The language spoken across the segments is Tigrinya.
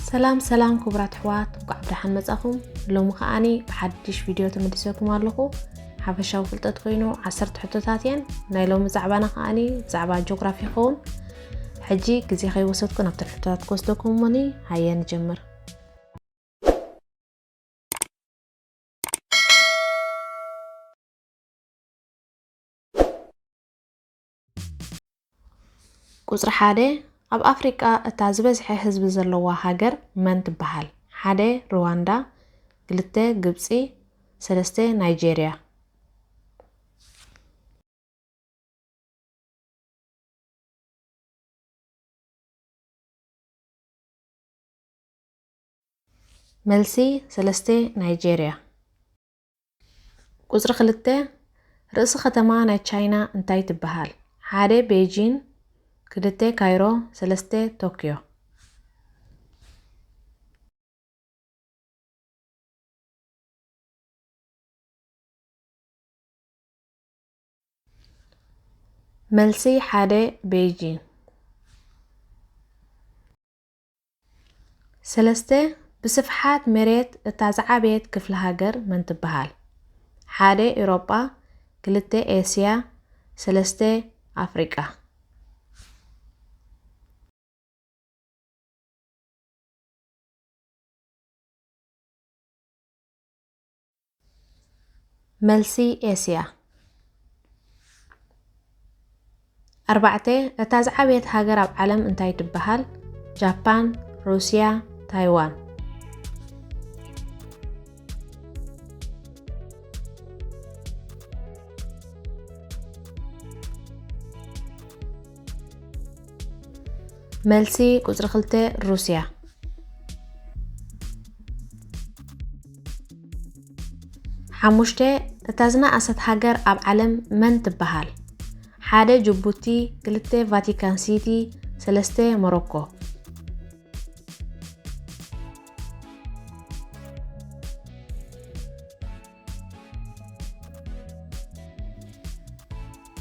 ሰላም ሰላም ክቡራት ኣሕዋት፣ እንኳዕ ብደሓን መጻኹም። ሎሚ ከኣኒ ብሓድሽ ቪድዮ ተመሊሰኩም ኣለኹ። ሓፈሻዊ ፍልጠት ኮይኑ ዓሰርተ ሕቶታት እየን። ናይ ሎሚ ዛዕባና ከኣኒ ብዛዕባ ጂኦግራፊ ይኸውን። ሕጂ ግዜ ከይወሰድኩ ናብተን ሕቶታት ክወስደኩም እሞኒ፣ ሃየ ንጀምር። ቁጽሪ ሓደ፣ ኣብ ኣፍሪቃ እታ ዝበዝሐ ህዝቢ ዘለዋ ሃገር መን ትበሃል? ሓደ ሩዋንዳ፣ ክልተ ግብጺ፣ ሰለስተ ናይጄርያ። መልሲ ሰለስተ ናይጄርያ። ቁጽሪ ክልተ፣ ርእሲ ከተማ ናይ ቻይና እንታይ ትበሃል? ሓደ ቤጂን፣ ክልተ ካይሮ፣ ሰለስተ ቶክዮ። መልሲ ሓደ ቤጂን። ሰለስተ፣ ብስፍሓት መሬት እታ ዝዓበየት ክፍለ ሃገር መን ትበሃል? ሓደ ኤውሮጳ፣ ክልተ ኤስያ፣ ሰለስተ ኣፍሪቃ። መልሲ ኤስያ። ኣርባዕተ፣ እታ ዝዓበየት ሃገር ኣብ ዓለም እንታይ ትበሃል? ጃፓን፣ ሩስያ፣ ታይዋን። መልሲ ቁጽሪ ክልተ ሩስያ። ሓሙሽተ፣ እታ ዝነኣሰት ሃገር ኣብ ዓለም መን ትበሃል? ሓደ ጅቡቲ፣ ክልተ ቫቲካን ሲቲ፣ ሰለስተ ሞሮኮ።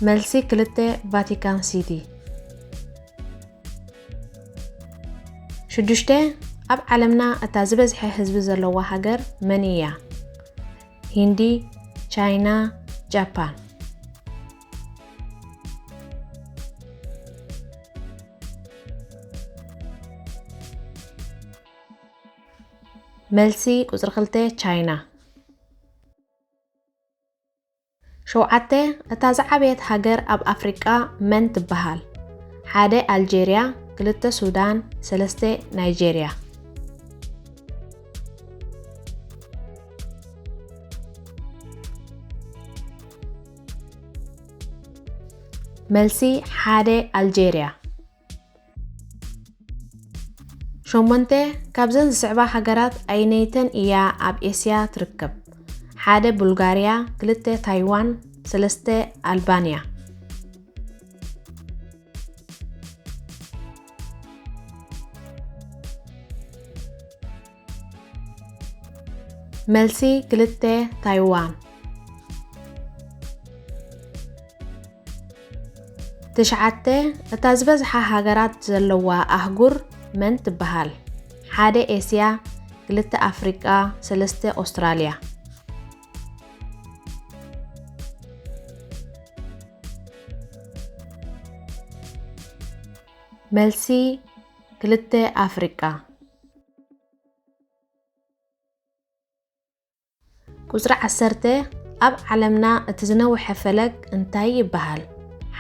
መልሲ ክልተ ቫቲካን ሲቲ። ሽዱሽተ፣ ኣብ ዓለምና እታ ዝበዝሐ ህዝቢ ዘለዋ ሃገር መን እያ? ሂንዲ፣ ቻይና፣ ጃፓን። መልሲ ቁጽሪ ክልተ ቻይና። ሸውዓተ፣ እታ ዝዓበየት ሃገር ኣብ ኣፍሪቃ መን ትበሃል? ሓደ ኣልጄርያ፣ ክልተ ሱዳን፣ ሰለስተ ናይጄርያ። መልሲ ሓደ ኣልጄርያ። ሸሞንተ፣ ካብዘን ዝስዕባ ሃገራት ኣየነይተን እያ ኣብ ኤስያ ትርከብ? ሓደ ቡልጋርያ፣ ክልተ ታይዋን፣ ሰለስተ ኣልባንያ። መልሲ ክልተ ታይዋን። ትሽዓተ፣ እታ ዝበዝሓ ሃገራት ዘለዋ ኣህጉር መን ትበሃል? ሓደ ኤስያ፣ ክልተ ኣፍሪቃ፣ ሰለስተ ኦስትራልያ። መልሲ ክልተ ኣፍሪቃ። ቁጽሪ ዓሰርተ፣ ኣብ ዓለምና እቲ ዝነውሐ ፈለግ እንታይ ይበሃል?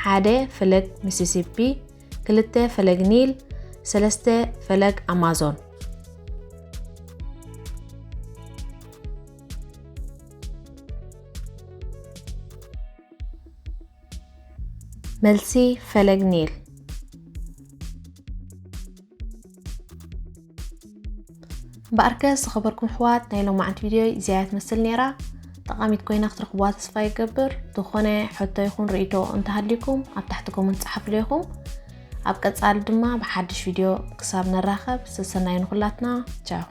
ሓደ ፈለግ ሚሲሲፒ፣ ክልተ ፈለግ ኒል፣ ሰለስተ ፈለግ ኣማዞን። መልሲ ፈለግ ኒል። እምበኣርከ ዝኸበርኩም ኣሕዋት፣ ናይ ሎማዓንቲ ቪድዮ እዚኣ እያ ትመስል ነይራ። ጠቓሚት ኮይና ክትረኽቡዋ ተስፋ ይገብር። ዝኾነ ሕቶ ይኹን ርእይቶ እንተሃልዩኩም ኣብ ታሕቲ ኮመንት ጸሓፉለይ ኢኹም። ኣብ ቀጻሊ ድማ ብሓድሽ ቪድዮ ክሳብ ንራኸብ ሰሰናዩ ንኹላትና። ቻው።